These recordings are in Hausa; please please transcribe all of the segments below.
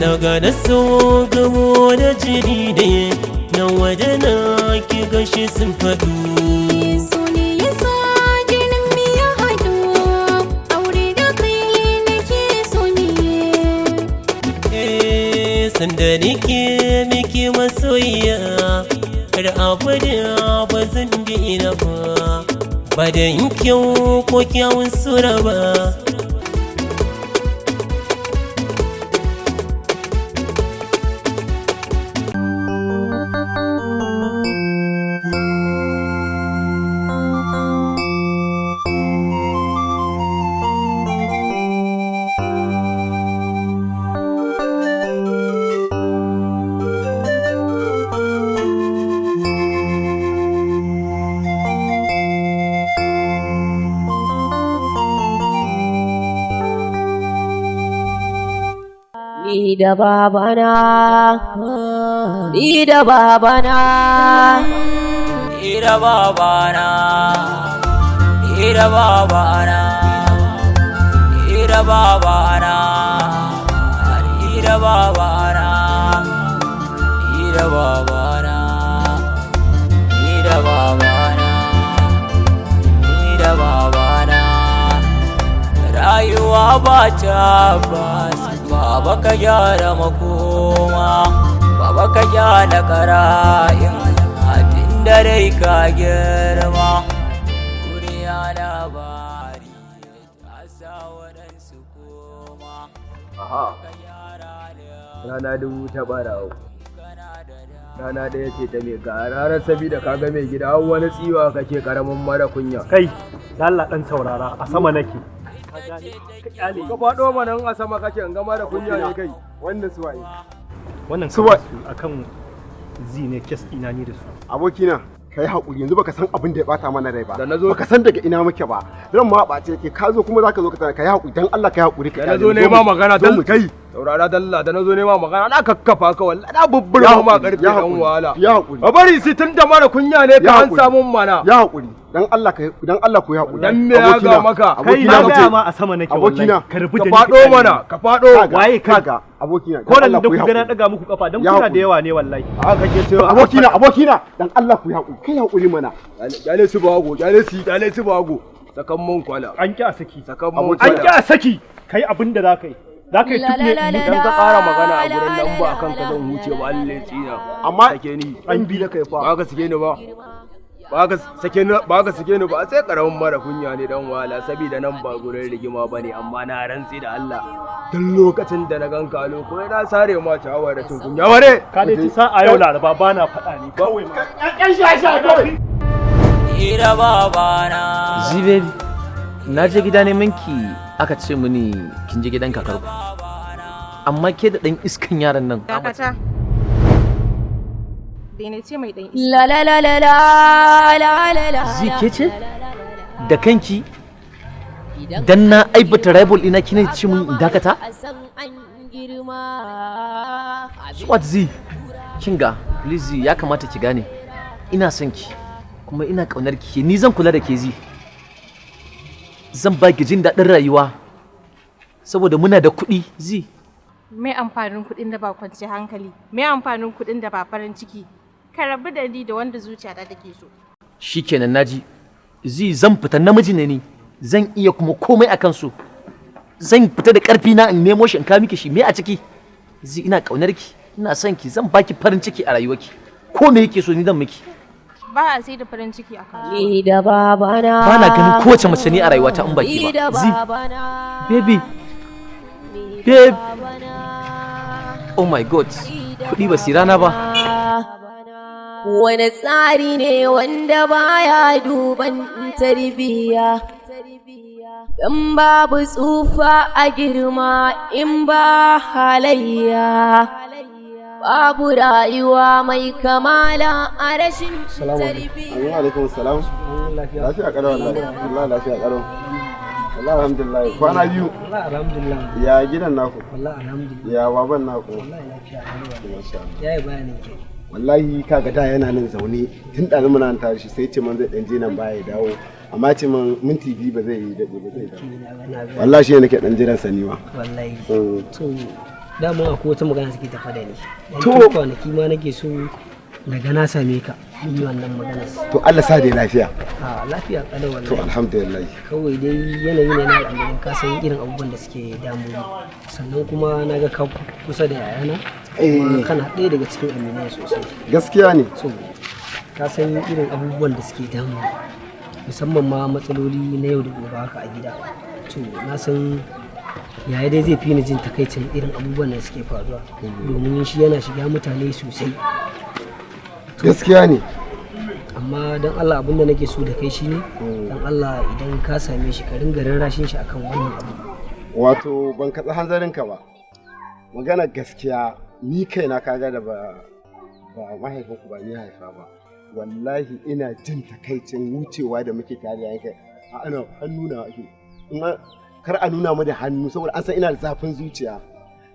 Na gane so gamo da jini ne, na wadana ki gashi sun faɗu. So ne ya sa jinin mu ya haɗu, aure da kai nake so ne. Eh, sanda nake miki masoyiya, har abada ba zan daina ba, ba da kyau ko kyawun sura ba. Ni da babana, ni da babana. Ni da babana, ni da babana, ni da babana, ni da babana, ni da babana, ni da babana, ni da babana. Rayuwa ba tabbas, baba ka gyara makoma, baba ka gyara kara'in abin da rai ka girma. Duniya labari ta sa waɗansu koma. Aha, rana dubu ta ɓarawo. Rana ɗaya ce ta mai ga ranar, sabida ka ga mai gida har wani tsiwa kake, karamin mara kunya. Kai, da Allah dan saurara, a sama nake. Ka gane? Ka kyale. Ka faɗo mana in a sama kake, in ga mara kunya ne kai. Wannan suwaye? Wannan Suwa- su akan zi ne, case ɗina ni da su. Abokina, kai haƙuri, yanzu baka san abin da ya bata mana rai ba. Da na zo- Baka san daga ina muke ba. Ran ma ɓace yake, ka zo kuma zaka zo ka tsaya, kai haƙuri, dan Allah kai haƙuri ka Da na kyale zo mu, nema mu- magana zo dan mu kai. Saurara dalla, da na zo nema magana na kakkafa ka, wallahi na bubburma Ya ma haƙuri, karfe ya dan haƙuri, wahala. ya haƙuri. A bari si tun da mara kunya ne Ya ka an haƙuri. samun mana. Ya haƙuri. Dan Allah ka dan Allah ku yi haƙuri. Dan me ya ga maka? Kai, Abokina na kace- gaya ma a sama nake wallahi. Abokina. Ka rubu Ka da ni, faɗo kyale mana, ni. ka faɗo. Kaga, Waye kai? Kaga, abokina. Ko Dan da Allah ku ku yi ga na haƙuri. daga muku kafa dan Ya kuna da haƙuri. yawa ne wallahi. Haka kake cewa. Abokina, abokina, dan Allah ku yi haƙuri. Kai haƙuri mana. Kyale su bago, kyale su, kyale su bago. Sakan mun kwala. An ki a saki. Sakan mun An ki kwala. a saki. Kai abin da za ka yi. Za ka yi tuk ne. Idan ka ƙara magana a gurin nan ba akan ka zan huce ba, Allah ya tsina. Amma Sake ni. an bi da kai fa. Ba ka sake ni ba. Ba ka sake ni, ba ka sake ni ba, sai karamin mara kunya ne dan wahala, saboda nan ba gurin rigima bane, amma na rantsi da Allah. Duk lokacin da na ganka a loko na sare ma ciyawa da cin kunya ware. Ka dai ci sa'a yau Laraba ba na faɗa ne kawai ma. Ƴan sha kawai. Ni da babana. Zibe, na je gida neman ki, aka ce mini kin je gidan kakarku. Amma ke da ɗan iskan yaran nan. Dakata. Daina ce mai ɗan iska. La la la la la la la la. Zi, ke ce? Da kanki? Dan na aibata rival ɗina kina ce mun in dakata? A san an girma. What, Zi? Kinga, please Zi, ya kamata ki gane. Ina son ki kuma ina ƙaunar ki. Ni zan kula da ke, Zi. Zan ba ki jin daɗin rayuwa. Saboda muna da kuɗi, Zi. Me amfanin kuɗin da ba kwanciyar hankali? Me amfanin kuɗin da ba farin ciki? Ka rabu da ni da wanda zuciyata take so. Shikenan, naji. Zi, zan fita, namiji ne ni. Zan iya kuma komai a kansu. Zan fita da ƙarfi na in nemo shi in kawo miki shi. Me a ciki? Zi, ina ƙaunar ki, ina son ki, zan baki farin ciki a rayuwarki. Ko me yake so ni zan miki. Ba a sai da farin ciki a kasuwa. Ni da babana. Ba na ganin kowace mace ni a rayuwata in baki Ni da ba. Zi, babana. Baby. Ni da Babe. babana. Oh my God. Kuɗi ba su yi rana ba. Wani tsari ne wanda baya duban tarbiyya. Dan babu tsufa a girma in ba halayya. Babu rayuwa mai kamala a rashin tarbiyya. Amin, alaikum salam. Lafiya kalau wallahi. Wallahi lafiya kalau. Wallahi alhamdulillah. Kwana biyu. Wallahi alhamdulillah. Ya gidan naku? Wallahi alhamdulillah. Ya baban naku? Wallahi lafiya alhamdulillah. Masha Allah. Yayi bayanin ke. Wallahi kaga da yana nan zaune tun ɗazu muna nan tare shi, sai ce man zai ɗan je nan baya ya dawo. Amma ce man minti 2 ba zai yi daɗe ba zai dawo. Na ga. Wallahi shi ne nake ɗan jiran sa ni ma. Wallahi. To, Dama akwai wata magana take tafa da ni. Dan To. tun kwanaki ma nake so na ga na same ka. Mun yi wannan magana. To Allah sa dai lafiya. A lafiya kalau wallahi. To alhamdulillah. Kawai dai yanayi ne na al'amarin, ka san irin abubuwan da suke damu. Sannan kuma na ga ka kusa da yayana. Kuma Eh. kana ɗaya daga cikin aminai sosai. Gaskiya ne. So ka san irin abubuwan da suke damu, musamman ma matsaloli na yau da gobe haka a gida. To na san yaya dai zai fi ni jin takaicin irin abubuwan da suke faruwa, domin shi yana shiga mutane sosai. Gaskiya ne. Amma don Allah, abin da nake so da kai shine, don Allah idan ka same shi ka ringa rarrashin shi akan wannan abu. Wato ban katsi hanzarinka ba. Magana gaskiya, ni kaina kaga da ba mahaifinku ba ni haifa ba. Wallahi ina jin takaicin wucewa da muke tare da yanka. A ana hannu na ake. Kar a nuna mu da hannu saboda an san ina da zafin zuciya.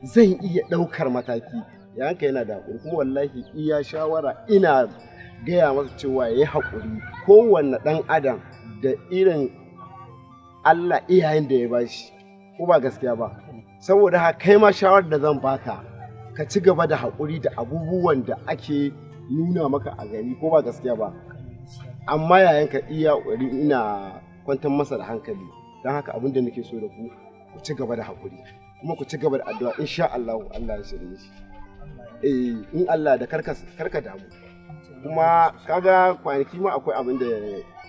Zan iya ɗaukar mataki. Yayanka yana da haƙuri, kuma wallahi iya shawara ina gaya masa cewa ya yi haƙuri. Kowanne ɗan adam da irin Allah iyayen da ya bashi, ko ba gaskiya ba? Saboda haka kai ma shawarar da zan baka, ka ci gaba da haƙuri da abubuwan da ake nuna maka a gari, ko ba gaskiya ba? Amma yayanka iya ƙoƙari ina kwantar masa da hankali. Don haka abin da nake so da ku, ku ci gaba da haƙuri kuma ku ci gaba da addu'a. Insha Allah Allah ya shirye shi. Eh, in Allah da karka karka damu. Kuma kaga kwanaki ma akwai abin da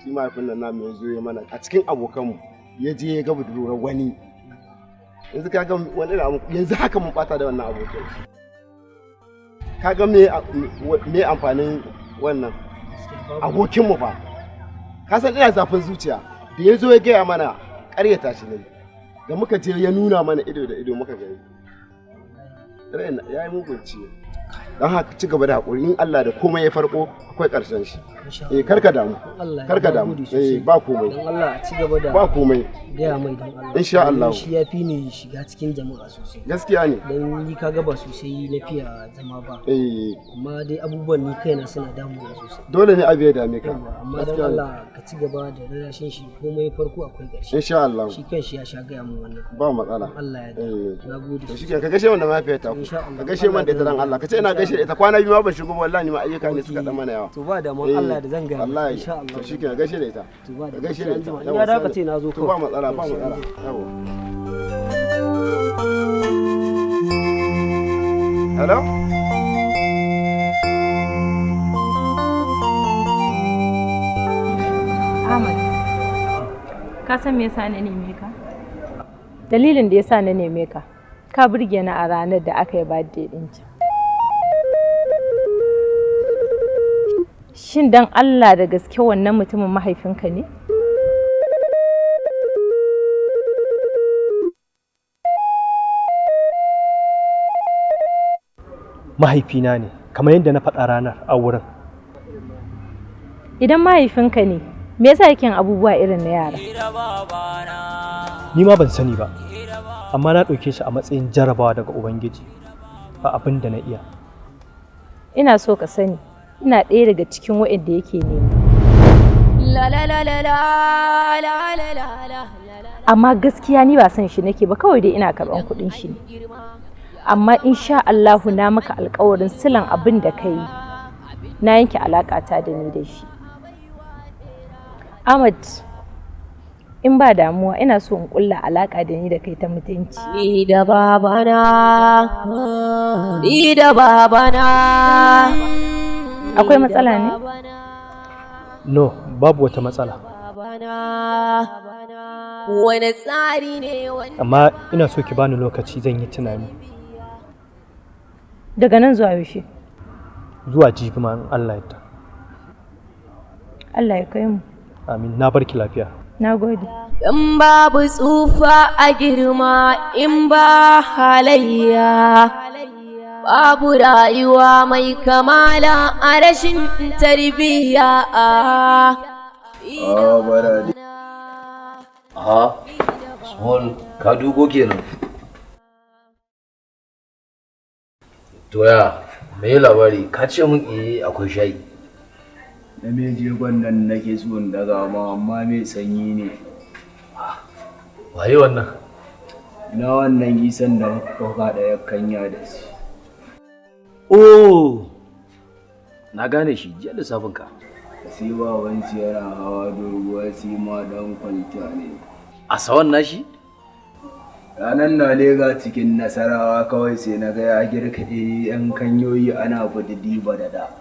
shi mahaifin nan namu ya zo ya mana a cikin abokanmu, ya je ya ga budurwar wani. Yanzu kaga wani irin abu, yanzu haka mun bata da wannan abokin. Kaga me amfanin wannan abokinmu fa? Ka san ina zafin zuciya. Da ya zo ya gaya mana, ƙaryata shi ne da muka je ya nuna mana ido da ido muka gani. Raina ya yi mugun ciwo. Don haka ci gaba da haƙuri, in Allah da komai ya farko akwai ƙarshen shi. Eh, karka damu. Allah ya Karka damu. gode sosai. Eh, ba komai. Don Allah a ci gaba da Ba komai. gaya mai, don Allah. Insha Allah. Domin shi ya fi ni shiga cikin jama'a sosai. Gaskiya ne. Don ni kaga ba sosai na fiya zama ba. Eh. Amma dai abubuwan ni kaina suna damuna sosai. Dole ne abu ya dame ka. Amma don Gaskiya ne. Allah ka ci gaba da rarrashin shi, komai farko akwai ƙarshe. Insha Allah. Shi kanshi ya sha gaya min wannan. Ba matsala. Allah ya Eh. Na gode. To shikenan, ka gaishe wanda mahaifiyar ta. Ka gaishe man da ita, dan Allah. Ka ce ina gaishe da ita, kwana biyu ma ban shigo ba wallahi, ni ma ayyuka ne suka dan mana yawa. To ba da Eh, Allah da zan gaya masa, wallahi. insha Allah. To shikenan, gaishe da ita. To ba da Ka gaishe da ita. In ya dawo ka ce na zo To ba kawai. matsala, ba To, sai matsala. an jima. Yawa. Hello? Ahmad, ka san me yasa na neme ka? Dalilin da yasa na neme ka, ka burge ni a ranar da aka yi birthday ɗin can. Shin dan Allah da gaske wannan mutumin mahaifinka ne? Mahaifina ne, kamar yadda na faɗa ranar a wurin. Idan mahaifinka ne, me yasa yake yin abubuwa irin na yara? Ni ma ban sani ba, amma na ɗauke shi a matsayin jarabawa daga Ubangiji, ba abin da na iya. Ina so ka sani, ina ɗaya daga cikin waɗanda yake nema. La la la la la la la la la. Amma gaskiya ni ba son shi nake ba, kawai dai ina karɓan kuɗin shi ne. Amma insha Allahu na maka alƙawarin silan abin da ka yi, na yanke alaƙata da ni da shi. Ahmad, in ba damuwa ina so in ƙulla alaƙa da ni da kai ta mutunci. Ni da babana, ni da babana. Akwai matsala ne? No, babu wata matsala. Wani tsari ne wani. Amma ina so ki bani lokaci, zan yi tunani. Daga nan zuwa yaushe? Zuwa jibi ma in Allah ya yarda. Allah ya kai mu. Amin, na barki lafiya. Na gode. In babu tsufa a girma, in ba halayya, babu rayuwa mai kamala a rashin tarbiyya. Ah, barade. Aha, small ka dugo kenan. To ya, me labari? Ka ce mun eh akwai shayi. Na me jegon nan nake so in daga ma, amma mai sanyi ne. Waye wannan? Na wannan isan da muka ɗauka da kanya da shi. Oh, na gane shi jiya lissafin ka. Sai baban shi yana hawa doguwa sai ma dan kwalta ne. A sawan nashi? Ranar na lega cikin Nasarawa kawai sai na ga ya girka yan kanyoyi ana budidi badada.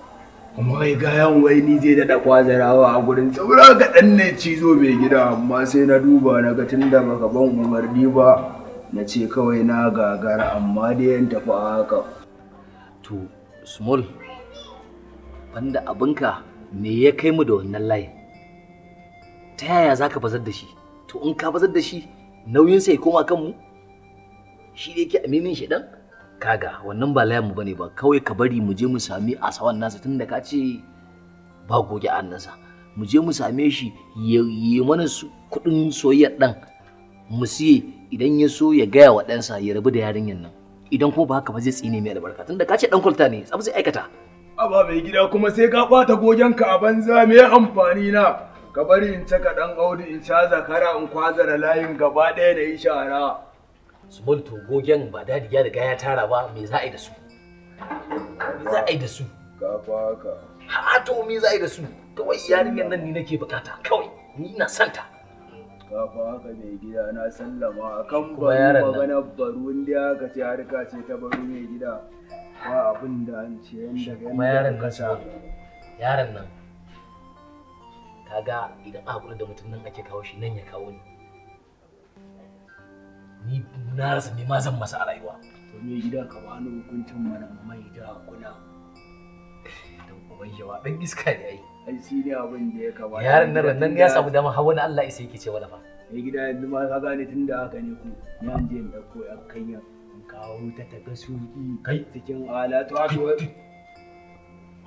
Kuma wai gayan wai ni zai daɗa kwazarawa a gurin saura kaɗan ne cizo mai gida, amma sai na duba na ga tun da baka ban umarni ba, na ce kawai na gagara, amma dai yan tafi a haka. To, small, banda abinka me ya kai mu da wannan layin? Ta yaya za ka bazar da shi? To, in ka bazar da shi, nauyinsa ya koma kanmu? Shi da yake aminin shi ɗan? Kaga, wannan ba layin mu bane ba, kawai ka bari mu je mu sami asawan nasa tunda ka ce ba goge a hannunsa. Mu je mu same shi ya yi mana kuɗin soyayyar ɗan. Mu siye, idan ya so ya gaya wa ɗansa ya rabu da yarinyar nan. Idan kuma ba haka ba zai tsine mai albarka tunda ka ce ɗan kwalta ne, tsaf zai aikata. Aba mai gida, kuma sai ka ɓata gogenka a banza, me amfani na? Ka bari in caka ɗan Audu in sha zakara in kwazara layin gaba ɗaya na yi shara. Small, to gogen ba dadi ya riga ya tara ba, me za a yi da su? Me za a yi da su? Ka fa haka. Ha, to me za a yi da su? Kawai yarinyar nan ni nake bukata, kawai ni ina santa. Ka fa haka mai gida, na sallama akan Kuma yaron baro nan. maganar baro, inda aka ce harka ce ta baro mai gida. Ba abin da an ce yanda Kuma yaron nan, Small, yaron nan kaga idan aka kula da mutum nan ake kawo shi, nan ya kawo ni. Ni na rasa me ma zan masa a rayuwa. To mai gida, ka bani hukuncin mana mai da kuna. Dan uban yawa dan iska ne ai. Ai shi ne abin da ya kamata. Yaron nan nan ya samu dama har wani Allah isa yake ce wala fa. Mai gida, yanzu ma ka gane tun da haka ne ku. Ni an je in ɗauko yan kanya in kawo ta ta ga suki kai cikin alatu haka.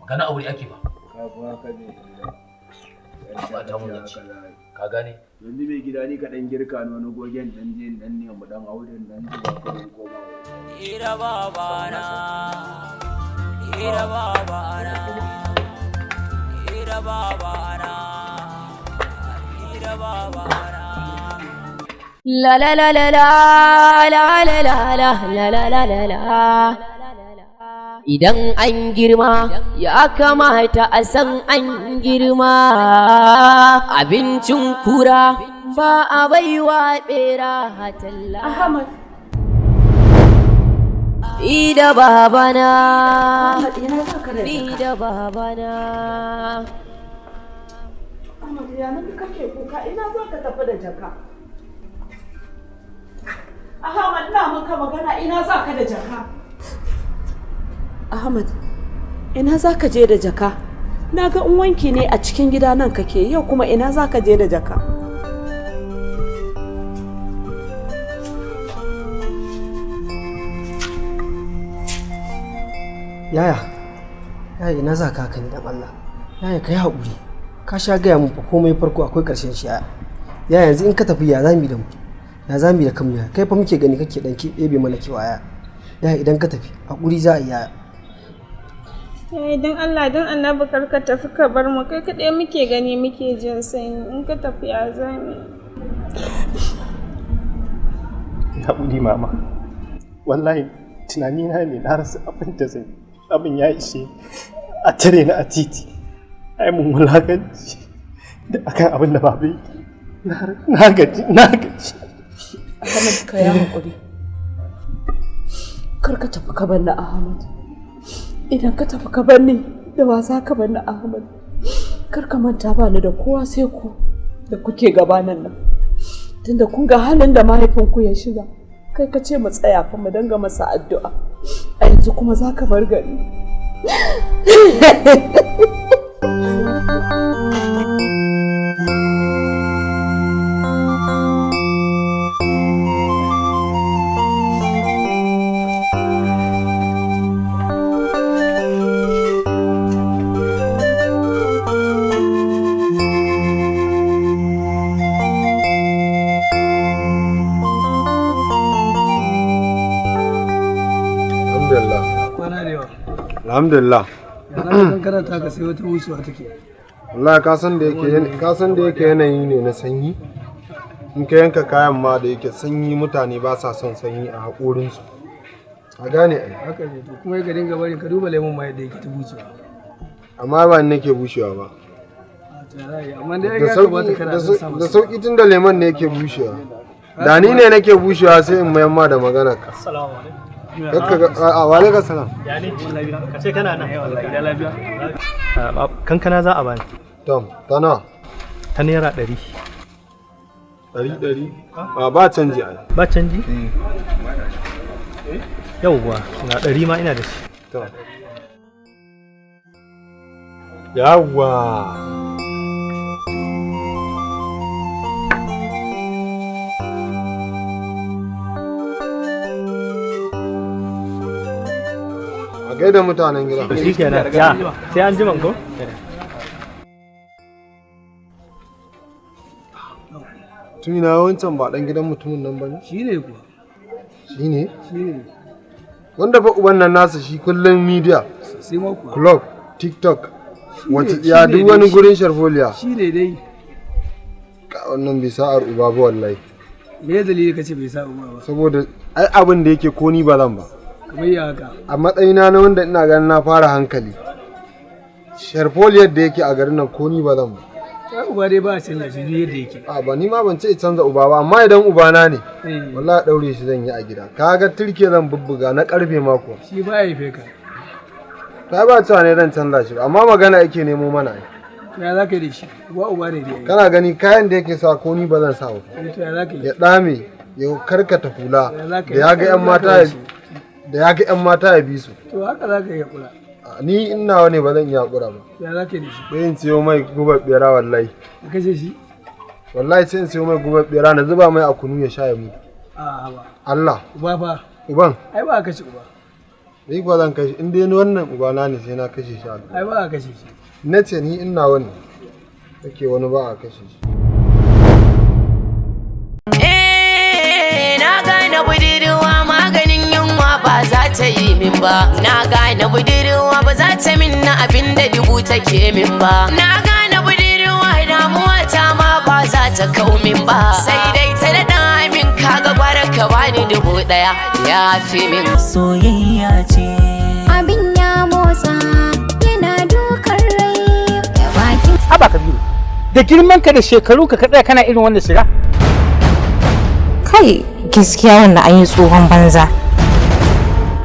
Magana aure ake ba. Ka fa haka mai gida. Ba ta mun zance. Ka gane? Yanzu mai gida, ni ka ɗan girka ni wani gogen ɗan je in ɗan nemi ɗan audun ɗan zuba kawai koma. Ira babana, ira babana, ira babana, ira babana. La la la la la la la la la la la la la la. Idan an girma ya kamata a san an girma, abincin kura ba a baiwa bera talla. Ahmad. Ni da babana. Ahmad, ina za ka da Ni jaka? da babana. Ahmad, ya nan kake kuka, ina za ka tafi da jaka? Ahmad, ina maka magana, ina za ka da jaka? Ahmad, ina za ka je da jaka? Na ga in wanki ne a cikin gida nan kake, yau kuma ina za ka je da jaka? Yaya, yaya, ina za ka haka ne dan Allah? Yaya, ka yi haƙuri. Ka sha gaya mun fa komai farko akwai ƙarshen shi, yaya. Yaya, yanzu in ka tafi ya zamu yi da mu? Ya zamu yi da kanmu, yaya? Kai fa muke gani kake dan ɗebe mana kewa, yaya. Yaya, idan ka tafi haƙuri za a yi, yaya. Yaya, don Allah don Annabi kar ka tafi ka bar mu, kai kaɗai muke gani muke jin sanyi, in ka tafi ya zami. Haƙuri mama. Wallahi tunanina ne na rasa abin da zan yi. Abin ya ishe a tare ni a titi. Ai mun wulakanci da akan abin da babu yake. Na gaji, na gaji. Ahmad, ka yi haƙuri. Kar ka tafi ka bar ni, Ahmad. Idan ka tafi ka bar ni, da wasa ka bar ni, Ahmad. Kar ka manta ba ni da kowa sai ku da kuke gabanan nan. Tunda kun ga halin da mahaifinku ya shiga. Kai ka ce mu tsaya fa mu danga masa addu'a. A yanzu kuma za ka bar gari. Alhamdulillah. Kwana da yawa. Alhamdulillah. Ya na kankana ta ka sai wata wucewa take. Wallahi ka san da yake yanayi ne na sanyi. In ka yanka kayan ma da yake sanyi, mutane ba sa son sanyi a haƙorinsu. A gane ai. Haka ne, to kuma ka dinga bari ka duba lemon ma yadda yake ta bucewa. Amma ba ni nake bushewa ba. A to ya za a yi, amma dai Da ya kamata sauki kana da dan sa da masa. sauki tun da lemon ne yake bushewa. Da ni ne nake bushewa sai in mayan ma da magana ka. Assalamu alaikum. Kakka ga a wa alaikum salam. Ya ne? Ka ce kana nan. Wallahi gida lafiya. Kankana za a bani. Tom, ta nawa? Ta ₦100. 100 100? A ba canji ai. Ba canji? Yauwa, ga 100 ma ina da shi. Tom. Yawwa. A gaida mutanen gida. To shi kenan. Ya, sai an jima ko? Tumina, wancan ba dan gidan mutumin nan bane? Shi ne kuwa. Shi ne? Shi ne. Wanda fa uban nan nasa shi kullum media. Sai ma kuwa. Club, TikTok. Wata ya shi ne duk dai wani shi. gurin sharfoliya. Shi ne dai. Ka wannan bai sa'ar uba ba wallahi. Me ya dalili kace bai sa uba ba? Saboda ai abin da yake ko ni ba zan ba. Kamar ya haka? A matsayina na wanda ina ganin na fara hankali. Sharfoliyar da yake a garin nan ko ni ba zan ba. Ya uba dai ba a canza shi duk yadda yake. A ba ni ma ban ce canza uba ba, amma idan ubana ne wallahi daure shi zan yi a gida. Kaga turke zan bubbuga na karfe mako. Shi ba ya haife ka. Ta ba cewa ne zan canza shi ba, amma magana yake nemo mana ai. To ya za ka yi da shi? Uba uba ne dai. Kana gani kayan da yake sa ko ni ba zan sa ba. Eh, to ya za ka yi? Ya dame ya karkata hula Ya za ka da yi? ya ga yan Za ka mata yi ya da ya ga yan mata ya bi su. To haka za ka yi hakura. A, ni in nawa ne ba zan iya hakura ba. Ya za ka yi da shi? Sai in siyo mai gubar bera wallahi. Ka kashe shi? Wallahi sai in siyo mai gubar bera na zuba mai a kunu ya sha ya mutu. A ba. Allah. Uba fa. Uban. Ai ba a kashe uba. Ni kuwa zan kashe in dai ni wannan ubana ne sai na kashe shi Allah. Ai ba a kashe shi. Na ce ni in nawa ne. Kake wani ba a kashe shi. Eh, na gane budurwa maganin yunwa ba za ta yi min ba. Na gane budurwa ba za ta min na abin da dubu take min ba. Na gane budurwa damuwa ta ma ba za ta kau min ba. Sai dai ta daɗa min, kaga gwara ka bani 1000 ya fi min. Soyayya ce. Abin ya motsa yana dukan rai da bakin. Haba Kabiru, da girman ka da shekaru ka tsaya kana irin wannan shiga. Kai, gaskiya wannan an yi tsohon banza.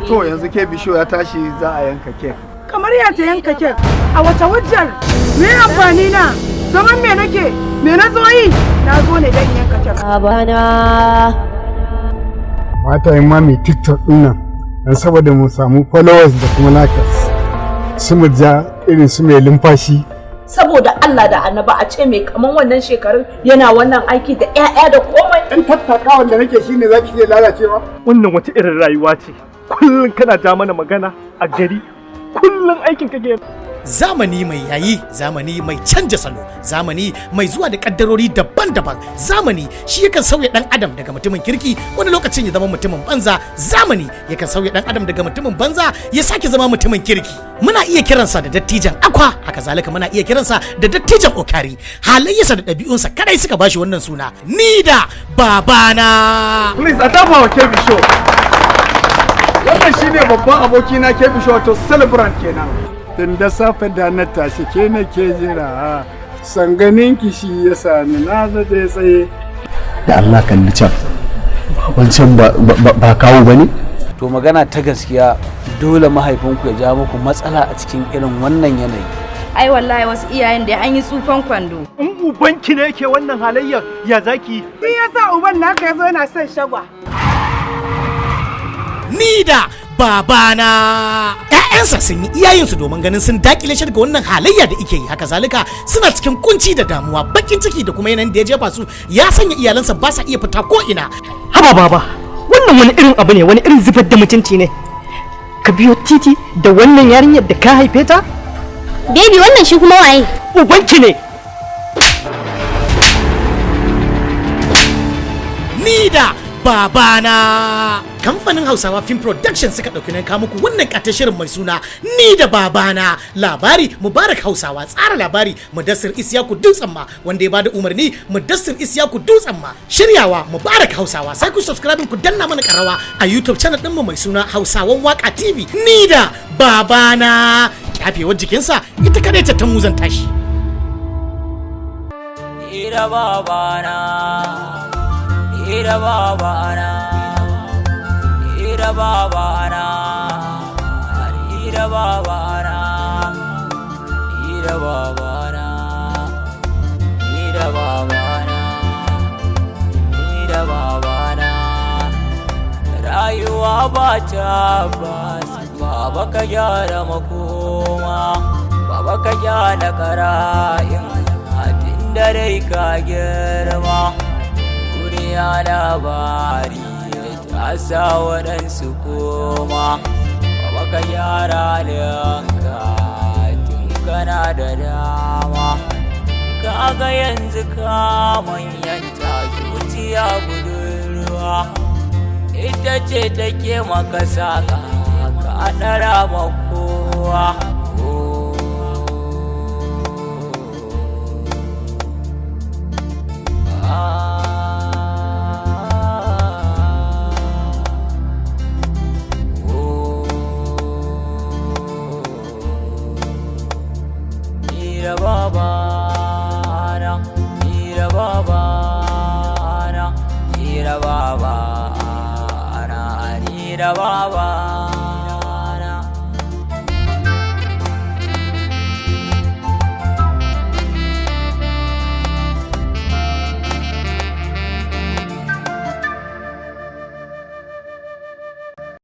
To yanzu ke bishiyo ya tashi za a yanka kek. Kamar ya ta yanka kek, a wata hujjar? Me amfani na? Zaman me nake? Me na zo yi? Na zo ne don yanka kek. Babana. Mata yin ma mai TikTok din nan don saboda mu samu followers da kuma likers su mu ja irin su mai lumfashi. Saboda Allah da Annaba, a ce mai kaman wannan shekarun yana wannan aiki da 'ya'ya da komai. Dan tattakawan da nake shine zaki iya lalacewa. Wannan wata irin rayuwa ce. Kullum kana ja mana magana a gari. Kullum aikin kake. Zamani mai yayi, zamani mai canja salo, zamani mai zuwa da kaddarori daban-daban. Zamani shi yakan sauya dan adam daga mutumin kirki wani lokacin ya zama mutumin banza. Zamani yakan sauya dan adam daga mutumin banza ya sake zama mutumin kirki. Muna iya kiransa da dattijan Akwa, haka zalika muna iya kiransa da dattijan Okari. Halayyarsa da ɗabi'unsa kadai suka bashi wannan suna. Ni da Babana. Please a tafa wa Kebi Show. Wannan shine babban abokina Kebi Show, wato celebrant kenan. Tun da safe da na tashi ke nake jira, sanganin ki shi ya sani na zaɗe tsaye. Da Allah kalli can, wancan ba kawo ba ne? To magana ta gaskiya, dole mahaifinku ya ja muku matsala a cikin irin wannan yanayi. Ai wallahi wasu iyayen da an yi tsufan kwando. In ubanki ne yake wannan halayyar ya zaki? Shi yasa uban naka yazo yana son shagwa. Ni da Babana. ‘Ya'yansa sun yi iyayensu domin ganin sun dakile shi daga wannan halayya da ike yi. Haka zalika suna cikin kunci da damuwa, bakin ciki da kuma yanayin da ya jefa su ya sanya iyalansa ba sa iya fita ko ina. Haba baba, wannan wani irin abu ne, wani irin zubar da mutunci ne. Ka biyo titi da wannan yarinyar da ka haife ta? Baby, wannan shi kuma waye? Ubanki ne. Ni da Babana. Kamfanin Hausawa Film Production suka ɗauki nan kawo muku wannan ƙaton shirin mai suna Ni da Babana. Labari Mubarak Hausawa, tsara labari Mudassir Isyaku Dutsen Ma, wanda ya bada umarni Mudassir Isyaku Dutsen Ma, shiryawa Mubarak Hausawa. Sai ku subscribe ku danna mana karawa a YouTube channel ɗinmu mai suna Hausawan Waka TV. Ni da Babana, kyafewar jikinsa ita kadai ta ta muzanta shi. Ni da babana, ni da babana, ni da babana, ni da babana, ni da babana, ni da babana, ni da babana. Rayuwa ba ta bas, baba ka gyara makoma, baba ka gyara kara'in da dai ka girma. Duniya labari ta sa waɗansu koma, baba ka gyara halinka tun kana da dama. Kaga yanzu ka manyanta, zuciya budurwa ita ce take maka saka ka ɗara ma kowa. Ni da babana, ni da babana, ni da babana, ni da babana.